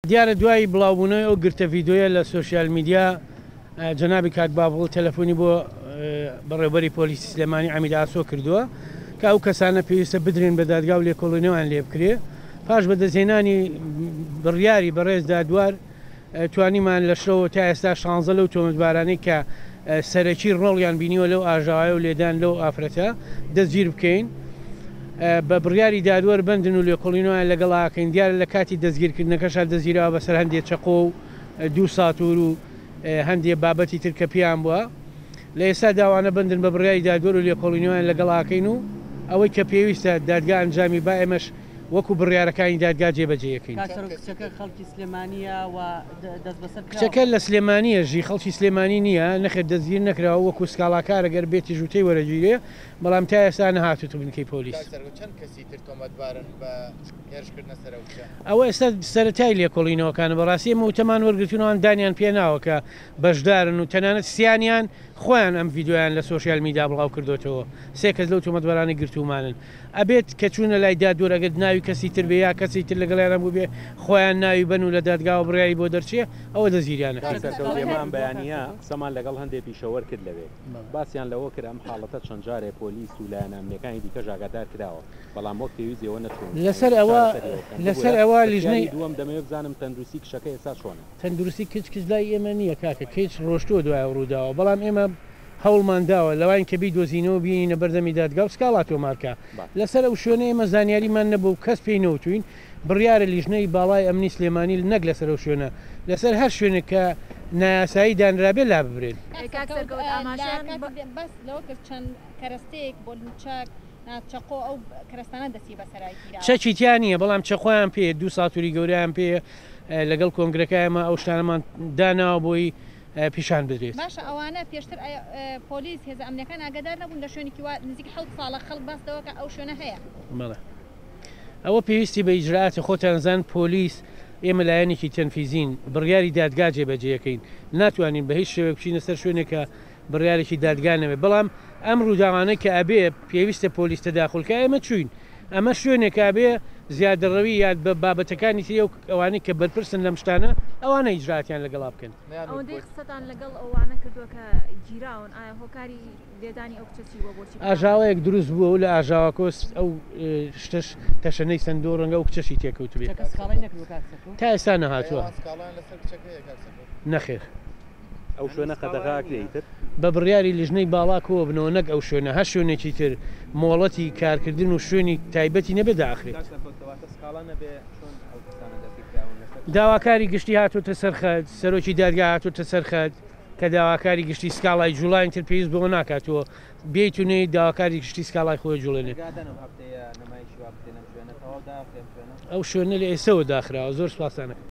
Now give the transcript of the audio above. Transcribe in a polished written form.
دیارە دوای بڵاوبوونەوەی ئەو گرتە ڤیدۆیە لە سۆشیال میدیا جەنابی کاک باڤڵ تەلەفۆنی بۆ بەڕێوبەری پۆلیسی سلێمانی عەمید ئاسۆ کردووە کە ئەو کەسانە پێویستە بدرێن بە دادگا و لێکۆڵینەوەیان لێ بکرێ. پاش بەدەستهێنانی بڕیاری بەڕێز دادوار توانیمان لە شەوەوە تا ئێستا شانزە لەو تۆمەتبارانەی کە سەرەکی ڕۆڵیان بینیوە لەو ئاژاوەیە و لێدان لەو ئافرەتە دەستگیر بکەین. بە بڕیاری دادوەر بەندن و لێکۆڵینەوەیان لەگەڵا ئەکەین. دیارە لە کاتی دەستگیرکردنەکەشا دەستگیراوە بەسەر هەندێ چەقۆ و دوو ساتور و هەندێ بابەتی تر کە پێیان بووە. لە ئێستادا ئەوانە بەندن بە بڕیاری دادوەر و لێکۆڵینەوەیان لەگەڵا ئەکەین و ئەوەی کە پێویستە دادگا ئەنجامی با ئێمەش وەکو بڕیارەکانی دادگا جێبەجێی ئەکەین. کاک سەرۆک کچەکە خەڵکی سلێمانییە و دەستبەسەر کراوە؟ کچەکە لە سلێمانییە ژی، خەڵکی سلێمانی نییە، نەخێر دەستگیر نەکراوە، وەکو سکاڵاکار گەر بێتیش وتەی وەرەگیرێ، بەڵام تا ئێستا نەهاتووتە بنکەی پۆلیس. کاک سەرۆک چەند کەسی تر تۆمەتبارن بە هێرشکردنە سەر ئەو کچە؟ ئەوە ئێستا سەرەتای لێکۆڵینەوەکانە، بەڕاستی ئێمە وتەمان وەرگرتوون ئەوان دانیان پێناوە کە بەشدارن و تەنانەت سیانیان خۆیان ئەم ڤیدیۆیان لە سۆشیال میدیا بڵاوکردۆتەوە، سێ کەس لەو تۆمەتبارانەی گرتوومانن. ئەبێت کە چوونە لای دادوەر ئەگەر ناوی کەسی تر بێ یا کەسی تر لەگەڵیانا بووبێ خۆیان ناوی بەن و لە دادگاوە بڕیاری بۆ دەرچێ ئەوە دەستگیریان کاک ئەکەین. سەرکەوت ئێمە ئەم بەیانییە قسەمان لەگەڵ هەندێ پیشەوەر کرد لەوێ باسیان لەوە کرد ئەم حاڵەتە چەند جارێ پۆلیس و لایەنە ئەمنیەکانی دیکەش ئاگادار کراوە بەڵام وەک پێویست ئێوە نەچوون لەسەر ئەوە چارەسەری ئەوە بکەن لەسەر ببورە ئەوە پرسیاری لیژنەی. دووەم دەمەوێ بزانم تەندروستی کچەکە ئێستا چۆنە؟ تەندروستی کچ کچ لای ئێمە نییە کاکە کچ ڕۆشتووە دوای ئەو ڕووداوە بەڵام ئێمە هەوڵمان داوە لەواین کە بیدۆزینەوە و بینینە بەردەمی دادگا و سکاڵا تۆمار کا. لەسەر ئەو شوێنە ئێمە زانیاریمان نەبووە و کەس پێی نەوتووین. بڕیارە لیژنەی باڵای ئەمنی سلێمانی نەک لەسەر ئەو شوێنە، لەسەر هەر شوێنێک کە نایاسایی دانرابێ لاببرێن. کاک سەرکەوت لە کاتێک باست لەوە کرد چەند کەرەستەیەک بۆ چەک، نا چەقۆ ئەو کەرەستانە دەستی بەسەرا گیراوە. چەکی تیا نییە، بەڵام چەقۆیان پێیە، دوو ساتوری گەورەیان پێیە، لەگەڵ کۆنگرەکە ئێمە ئەو شتانەمان داناوە بۆی پیشان بدرێت. باشە ئەوانە پێشتر پۆلیس هێزە ئەمنیەکان ئاگادار نەبوون لە شوێنێکی وا نزیک حەوت ساڵە خەڵک باس لەوە کە ئەو شوێنە هەیە؟ بەڵێ ئەوە پێویستی بە ئیجرائاتە خۆتان زان پۆلیس ئێمە لایەنێکی تەنفیزین بڕیاری دادگا جێبەجێ ئەکەین ناتوانین بە هیچ شێوەیەک بچینە سەر شوێنێک کە بڕیارێکی دادگا نەبێت بەڵام ئەم ڕووداوانەی کە ئەبێ پێویستە پۆلیس تەداخول کا ئێمە چووین ئەمە شوێنێکە ئەبێ زیادەڕەوی یا بە بابەتەکانی تری ئەو ئەوانەی کە بەرپرسن لەم شتانە ئەوانە ئیجرائاتیان لەگەڵا بکەن. ئەوەندەی قسەتان لەگەڵ ئەوانە کردووە کە گیراون ئایا هۆکاری لێدانی ئەو کچە چی بووە بۆچی کراوە؟ ئاژاوەیەک دروست بووە و لە ئاژاوەکەوە ئەو شتەش تەشەنەی سەندووە ڕەنگە ئەو کچەشی تێکەوتبێ. کچەکە سکاڵای نەکردووە کاک سەرکەوت؟ تا ئێستا نەهاتووە. ئەی ئەوان سکاڵایان لەسەر کچەکە هەیە کاک سەرکەوت؟ نەخێر. ئەو شوێنە قەدەغە ئەکرێ ئیتر؟ بە بڕیاری لیژنەی باڵا کۆبنەوە نەک ئەو شوێنە هەر شوێنێکی تر مۆڵەتی کارکردن و شوێنی تایبەتی نەبێت دائەخرێت. کاک سەرکەوت کەواتە سکاڵا نەبێ چۆن ئەو کەسانە دەستگیر کراون لەسەر چی؟ داواکاری گشتی هاتۆتە سەر خەت، سەرۆکی دادگا هاتۆتە سەر خەت کە داواکاری گشتی سکاڵای جوڵاین تر پێویست بەوە ناکات تۆ بێیت و نەیت داواکاری گشتی سکاڵای خۆی جوڵێنێت. ڕێگا دەن ئەم هەفتەیە نمایشی وا بکرێ لەم شوێنە تەواو داخرێ ئەم شوێنە؟ ئەو شوێنە لە ئێستەوە داخراوە زۆر سوپاستان ئەکەم.